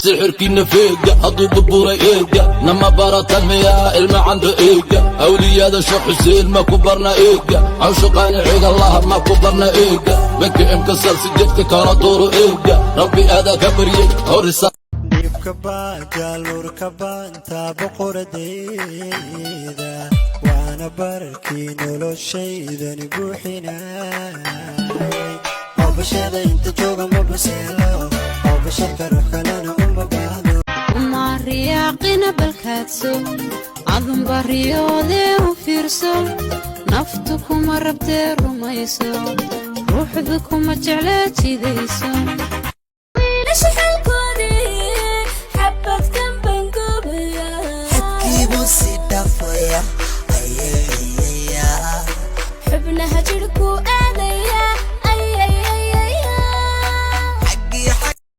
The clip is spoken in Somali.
Sixirkiina feega hadduu burburay eega, nama baratamiyaa ilma candho eega, awliyada Sheekh Xuseen ma ku barna eega, cawshuqaani cigallaha ma ku barna eega, banka emkasal sijeedka kala dooro eega, Rabbi aadaa ka baryey horisa. Dhibka baajaaluurka baanta boqoradayda, waana bararkii noloshaydani buuxinay oo bashada inta jooga ma baseelo oo basharka ruux kalena uma baahdo. Uma riyaaqina balkaadso, adunba riyoodee u fiirso, naftu kuma rabtee rumayso, ruuxdu kuma jeclee jidayso. Wiilasha xalkoodii xabadkan baan goobaya. Xadkiibuu si dhafaya ayaya. Xubnaha jidhku